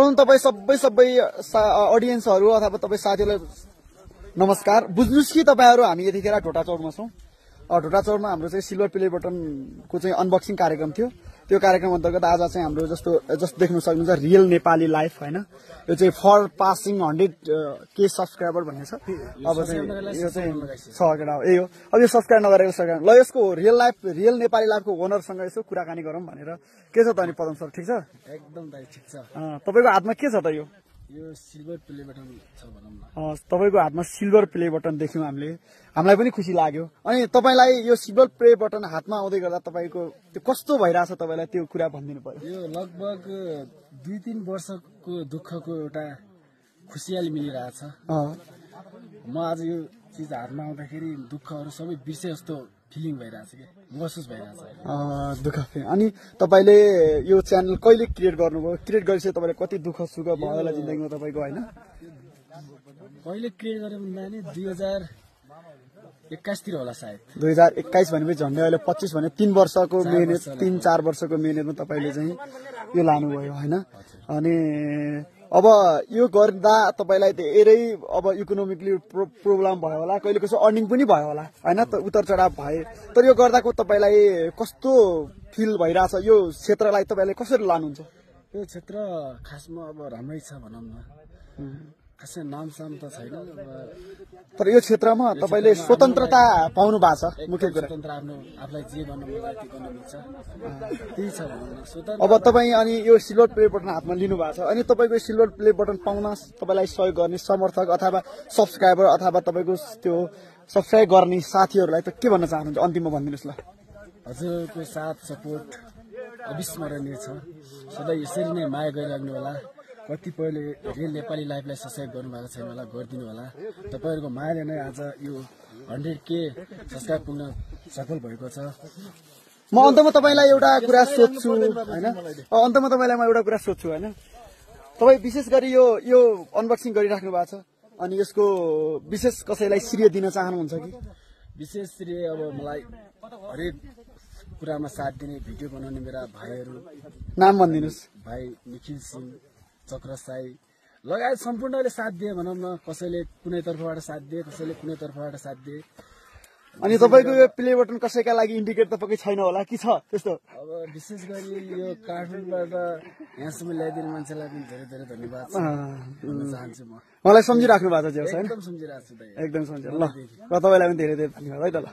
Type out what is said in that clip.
सर्वप्रथम तपाईँ सबै अडियन्सहरू अथवा तपाईँ साथीहरूलाई नमस्कार। बुझ्नुहोस् कि तपाईँहरू हामी यतिखेर ढोटा चौरमा छौँ। ढोटा चौरमा हाम्रो चाहिँ सिल्भर प्ले बटनको चाहिँ अनबक्सिङ कार्यक्रम थियो। त्यो कार्यक्रम अन्तर्गत आज चाहिँ हाम्रो जस्तो देख्न सक्नुहुन्छ रियल नेपाली लाइफ होइन, यो चाहिँ फर पासिङ 100K सब्सक्राइबर भन्ने छ। अब चाहिँ यो चाहिँ सकेर यही हो। अब यो सब्सक्राइब नगरेको सब्सक्राइब ल यसको रियल नेपाली लाइफको ओनरसँग यसो कुराकानी गरौँ भनेर। के छ त अनि पदम सर, ठिक छ? एकदम दाइ ठिक छ। तपाईँको हातमा के छ त? यो सिल्भर प्ले बटन छ भनौँ न। तपाईँको हातमा सिल्भर प्ले बटन देख्यौँ हामीले, हामीलाई पनि खुसी लाग्यो। अनि तपाईँलाई यो सिल्भर प्ले बटन हातमा आउँदै गर्दा तपाईँको त्यो कस्तो भइरहेछ तपाईँलाई, त्यो कुरा भनिदिनु पर्यो। यो लगभग 2-3 वर्षको दुःखको एउटा खुसियाली मिलिरहेछ। म आज यो चिज हातमा आउँदाखेरि दुःखहरू सबै बिर्से जस्तो फिलिङ भइरहेछ कि महसुस भइरहेछ दुःख। अनि तपाईँले यो च्यानल कहिले क्रिएट गर्नुभयो? क्रिएट गरेपछि तपाईँले कति दुःख सुख भयो होला जिन्दगीमा तपाईँको होइन? कहिले क्रिएट गरेँ भन्दा नि 2021 तिर होला सायद। 2021 भनेपछि झन्डै अहिले 25 भने 3 वर्षको मेहनत, 3-4 वर्षको मेहनतमा तपाईँले चाहिँ यो लानुभयो होइन? अनि अब यो गर्दा तपाईँलाई धेरै अब इकोनोमिकली प्रब्लम भयो होला, कहिले कसो अर्निङ पनि भयो होला होइन, उतार चढाव भए। तर यो गर्दाको तपाईँलाई कस्तो फिल भइरहेछ? यो क्षेत्रलाई तपाईँले कसरी लानुहुन्छ? यो क्षेत्र खासमा अब राम्रै छ भनौँ न, खासै नामसाम त छैन। तर यो क्षेत्रमा तपाईँले स्वतन्त्रता पाउनु भएको छ। मुख्य कुरा स्वतन्त्र आफूलाई जे गर्न मन लाग्यो त्यो गर्न मिल्छ, त्यही छ भनौँ न स्वतन्त्र। अब तपाईँ अनि यो सिल्भर प्ले बटन हातमा लिनु भएको छ, अनि तपाईँको सिल्भर प्ले बटन पाउन तपाईँलाई सहयोग गर्ने समर्थक अथवा सब्सक्राइबर अथवा तपाईँको त्यो सब्सक्राइब गर्ने साथीहरूलाई त के भन्न चाहनुहुन्छ? अन्तिममा भनिदिनुहोस् ल। हजुरको साथ सपोर्ट अविस्मरणीय छ। सधैँ यसरी नै माया गरिराख्नु होला। कतिपयले रियल नेपाली लाइफलाई सब्सक्राइब गर्नुभएको छैन होला, गरिदिनु होला। तपाईँहरूको मायाले नै आज यो 100K सब्सक्राइब पुग्न सफल भएको छ। म अन्तमा तपाईँलाई एउटा कुरा सोध्छु होइन, अन्तमा तपाईँलाई म एउटा कुरा सोध्छु होइन, तपाईँ विशेष गरी यो अनबक्सिङ गरिराख्नु भएको छ, अनि यसको विशेष कसैलाई श्रेय दिन चाहनुहुन्छ कि? विशेष श्रेय अब मलाई हरेक कुरामा साथ दिने, भिडियो बनाउने मेरा भाइहरू, नाम भनिदिनुहोस्। भाइ निखिल सिंह, चक्र साई लगायत सम्पूर्णले साथ दिए भनौँ न। कसैले कुनै तर्फबाट साथ दिए, कसैले कुनै तर्फबाट साथ दिए। अनि तपाईँको यो प्ले बटन कसैका लागि इन्डिकेट त पक्कै छैन होला कि छ त्यस्तो? अब विशेष गरी यो काठमाडौँबाट यहाँसम्म ल्याइदिने मान्छेलाई पनि धेरै धेरै धन्यवाद चाहन्छु। मलाई सम्झिराख्नु भएको छ, एकदम सम्झिरहेको छु। एकदम सम्झिरहेको ल। तपाईँलाई पनि धेरै धेरै धन्यवाद है त ल।